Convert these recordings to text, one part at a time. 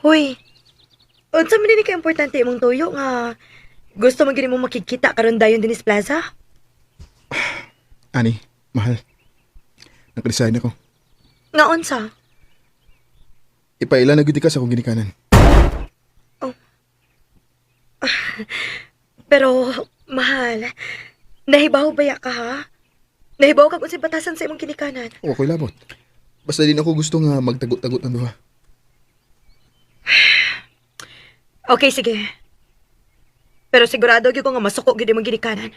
Hoy, unsa man ni ka importante imong tuyo nga gusto man gini mo makikita karon dayon dinis plaza? Ani, mahal. Nag-resign ako. Nga unsa? Ipaila na gud ka sa akong ginikanan. Pero mahal, nahibaw ba ya ka ha? Nahibaw kag unsay batasan sa imong ginikanan? O ako'y labot. Basta din ako gusto nga magtagot-tagot ang duha. Okay, sige. Pero sigurado gyud ko nga masuko gyud imong ginikanan.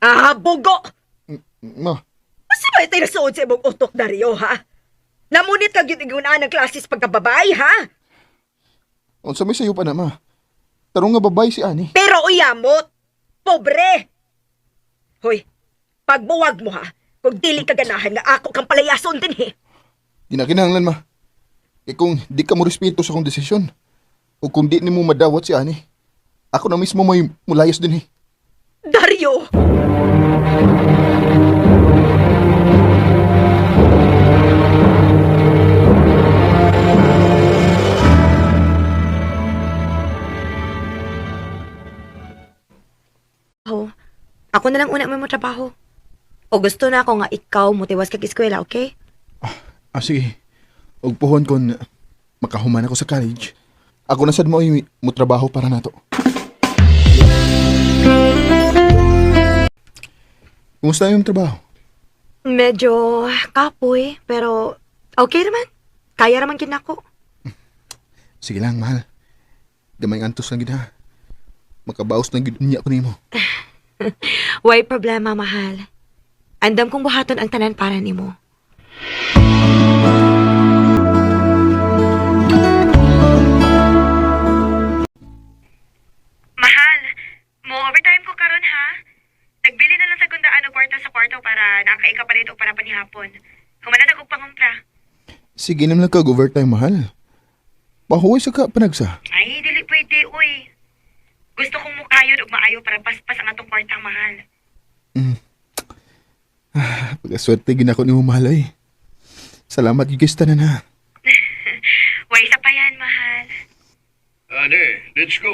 Ah, bugo! Ma, Basta ba ito'y nasuod sa imong utok, Dario, ha? Namunit ka gyud igunaan ng klasis pagkababay, ha? unsa may sayo pa na, ma? Tarong nga babay si Ani. Pero uyamot! Pobre! Hoy, pagbuwag mo ha, kung dili ka ganahan nga ako kang palayason din eh. Di na kinahanglan, ma. E kung di ka mo respeto sa akong desisyon, o kung di nimo madawat si Ani, ako na mismo may mulayas din eh. Dario! Oh, ako na lang una may mo trabaho. O gusto na ako nga ikaw motiwas kag eskwela, okay? Ah, sige. Og puhon kon makahuman ako sa college. Ako na sad mo ay mutrabaho para nato. Kumusta yung trabaho? Medyo kapoy, pero okay naman. Kaya naman kinako. Sige lang, mahal. Gamay antos lang gid ha. Makabaos lang gid niya ko nimo. Way problema, mahal. Andam kong buhaton ang tanan para nimo. Mahal, mo overtime ko karon ha. Nagbili na lang sa gundaan og kwarta sa kwarto para nakaika pa rito para panihapon. Humanan ako pangumpra. Sige naman lang kag overtime, mahal. Pahuway sa ka panagsa. Ay, dili pwede, uy. Gusto kong mukayon og maayo para paspas ang atong kwarta, mahal. Pagkaswerte ginako nimo mahal ay. Salamat gyud kay sa tanan ha. Way, isa pa yan, mahal. Ane, let's go.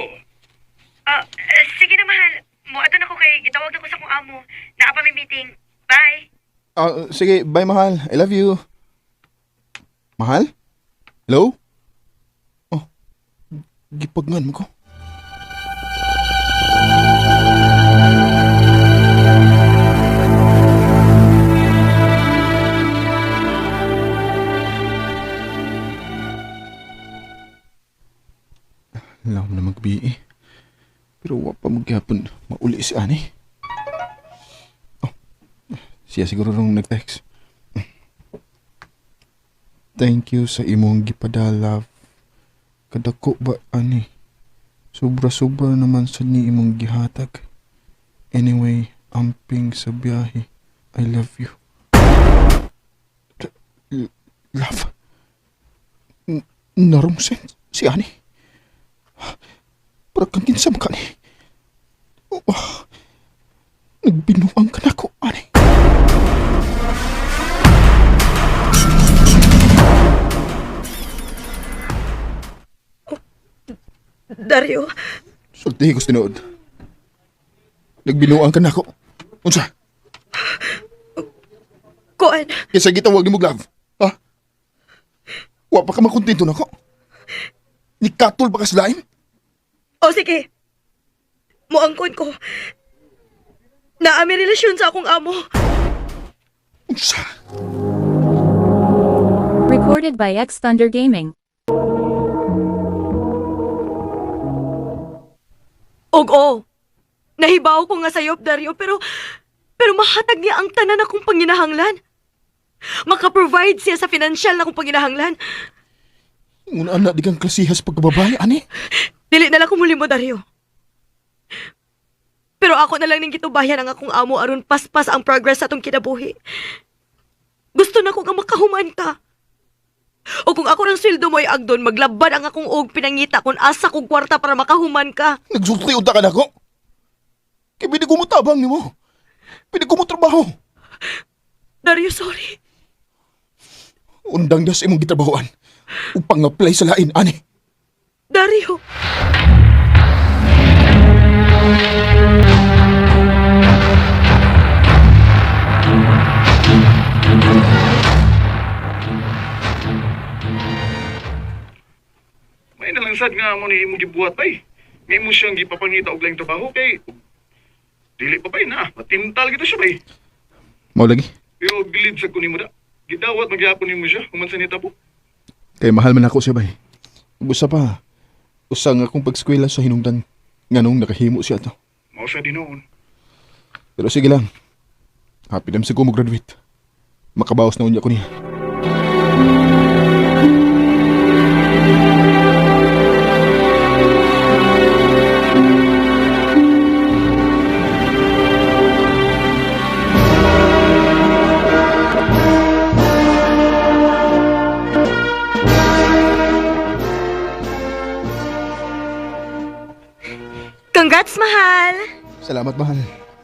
Ah, eh, sige na, mahal. Muadto na ko kay gitawag na ko sa kong amo. Naa pa may meeting. Bye. Ah, sige, bye mahal. I love you. Mahal? Hello? Oh, gipagngan mo ko. Alam mo na magbi eh. Pero wa pa magyapon mauli si Ani. Oh, siya siguro nung nag-text. Thank you sa imong gipadala. Kadako ba ani? Sobra-sobra naman sa ni imong gihatag. Anyway, amping sa biyahe. I love you. Love. Narungsen si ani. Para kang kinsam ka ni. Oh, nagbinuang ka na ko, ani. Dario, Sultihi ko sa tinuod. Nagbinuang ka na ako. Unsa? kuan. Kaysa gitawag ni mo love. Ha? Wa pa ka makontento na ko. Nikatol pa ka sa lain? O sige. Muangkon ko. Naa may relasyon sa akong amo. Unsa? Recorded by X Thunder Gaming. Og o. Nahibaw ko nga sayop, Dario, pero mahatag niya ang tanan akong panginahanglan. Maka-provide siya sa financial na akong panginahanglan. Ngunaan na di kang klasihas pagkababae, ani? Dili na lang kumuli mo, Dario. Pero ako na lang ning gitubayan ang akong amo aron paspas ang progress sa atong kinabuhi. Gusto na ko nga makahuman ka. O kung ako ng sweldo mo ay agdon, maglaban ang akong og pinangita kung asa kong kwarta para makahuman ka. Nagsulti unta ka nako. Kay pwede ko mo tabang nimo. Pwede ko mo trabaho. Dario, sorry. Undang das imong gitrabahoan. Upang apply sa lain ani. Dario. May nalangsad nga mo ni imong gibuhat bay. Ngay mo siyang gipapangita og laing trabaho kay dili pa bay na, matintal gito siya bay. Mao lagi. Pero bilib sa kunin mo da. Gidawat magyapon nimo siya human sa nitabo. Kay mahal man ako siya bay. Usa pa. Usa nga akong pagskwela sa hinungdan nganong nakahimo siya to. Mao sa dinoon. Pero sige lang. Happy naman siguro mo graduate. Makabawas na unya ko niya. Congrats, mahal. Salamat mahal.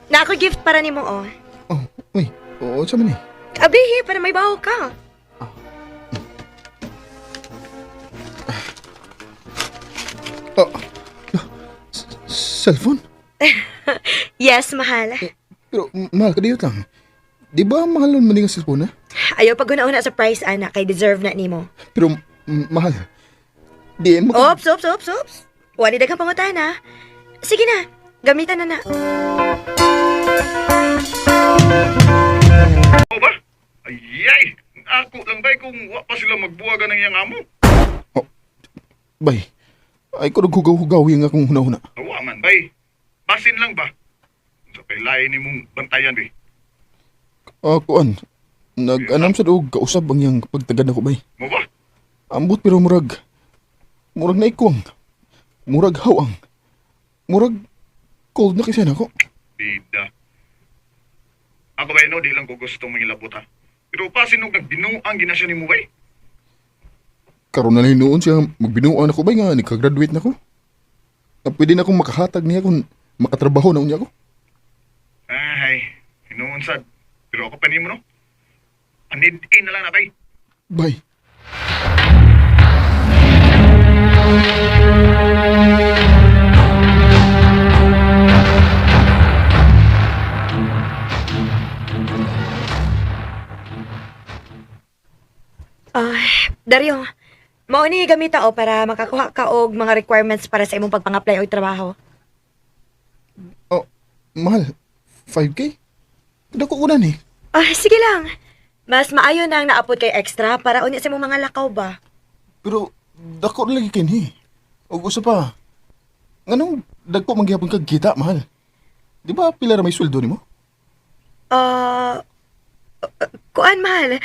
Na ako gift para nimo oh. Oh, uy. Oo, sa man eh. Abihi, para may baho ka. Oh, cellphone? Yes, mahal. Pero mahal, kadiyot lang. Di ba mahal man nga cellphone ha? Ayaw pag una-una sa price, ana, kay deserve na nimo. Pero mahal. Di mo. Oops, oops, oops, oops. Wali daghang pangutana. Sige na, gamitan na na. O ba? Ayay! Ako lang bay kung wa pa sila magbuwagan ng iyang amo. Oh, bay. Ay ko naghugaw-hugaw yung akong huna-huna. Awa man bay. Basin lang ba? Sa pay lain nimong bantayan bay. Ah, kuan. Nag-anam sa doog, kausap ang iyang pagtagad ako bay. Mo ba? Ambot pero murag. Murag na ikwang. Murag hawang. Murag cold na kasi nako. Bida. Ako bay no, di lang ko gustong mangilabot ha. Pero pasin og nagbinuang ginasya nimo bay. Karon na lang noon siya magbinuan ako bay nga nagka-graduate na ko. Na pwede na akong makahatag niya kung makatrabaho na unya ko. Ay, hinuon sad. Pero ako pa nimo no. Anid-in na lang na bay. Bay. Ah, Dario, mao ni gamita o para makakuha ka og mga requirements para sa imong pagpang-apply og trabaho. Oh, mahal. 5K? Dako ko na ni. Ah, sige lang. Mas maayo na ang naapod kay extra para unya sa imong mga lakaw ba. Pero dako na lagi kini. Og usa pa. Nganong dagko manggihapon kag kita, mahal? Di ba pila ra may sweldo nimo? Ah, kuan mahal.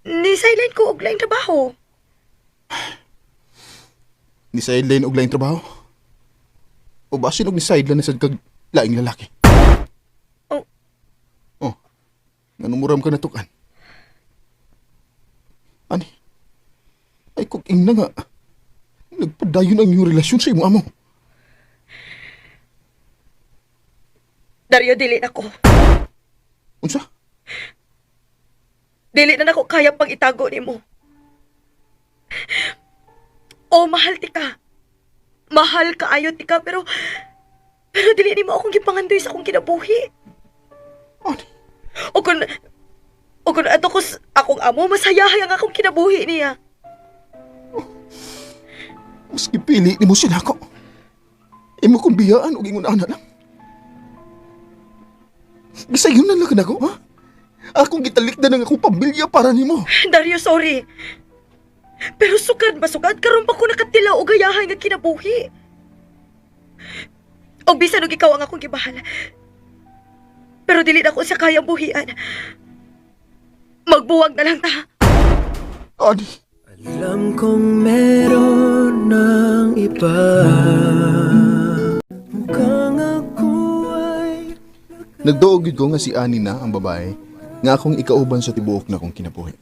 Ni silent ko og laing trabaho. Ni sideline og laing trabaho. O basin og ni sideline na sad kag laing lalaki. Oh. Oh. Nganong muram ka natukan? Ani? Ay kung ingna nga. Nagpadayon ang iyong relasyon sa imong amo. Dario, dili na ko. Unsa? Dili na nako kaya pang itago nimo. Oh, mahal ti ka. Mahal ka ayo ti ka pero pero dili nimo akong gipangandoy sa akong kinabuhi. Ani? O kung ato ko akong amo masayahay ang akong kinabuhi niya. Mas gipili nimo sila ko. Imo kong biyaan og ingon ana lang. Gisayon na lang nako, ha? Akong gitalikdan ang akong pamilya para nimo. Dario, sorry. Pero sukad masukad karon pa ko nakatilaw og gayahay nga kinabuhi. Og bisan og ikaw ang akong gibahal. Pero dili na ko sa kayang buhian. Magbuwag na lang ta. Ani, Alam kong meron ng iba. Mukhang ako ay nagduog gyud ko nga si Ani na ang babae nga akong ikauban sa tibuok na akong kinabuhi.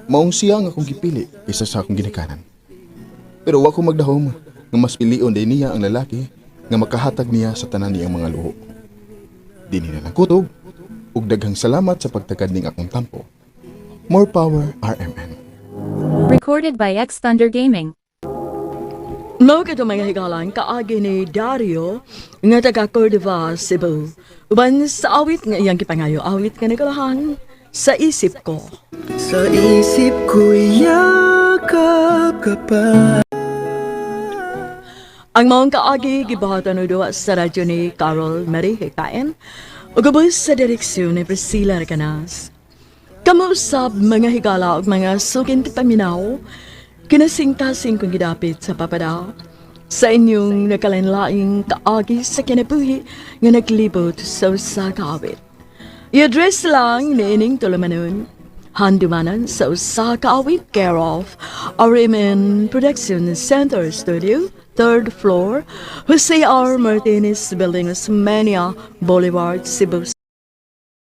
Maong siya ang akong gipili kaysa sa akong ginikanan. Pero wa ko magdahom nga mas pilion din niya ang lalaki nga makahatag niya sa tanan niyang mga luho. Dini na lang kutob ug daghang salamat sa pagtagad ning akong tampo. More power, RMN. Recorded by X Thunder Gaming. Mao kadto, mga higalan, kaagi ni Dario nga taga Cordova, Cebu. Uban sa awit nga iyang gipangayo, awit nga nagkalahan "Sa Isip Ko." Sa isip ko'y yakap ka pa. Ang maong kaagi gibuhatan og duwa sa radyo ni Carol Marie Hikain ug ubos sa direksyon ni Priscilla Recanas. Kamo usab, mga higala ug mga suking paminaw, kinasingkasing kong gidapit sa papada sa inyong nakalain-laing kaagi sa kinabuhi nga naglibot sa usa ka awit. I-address lang niining tulumanon, handumanan sa usa ka awit, care of RMN Production Center Studio, third floor, Jose R. Martinez Building, Osmeña Boulevard, Cebu.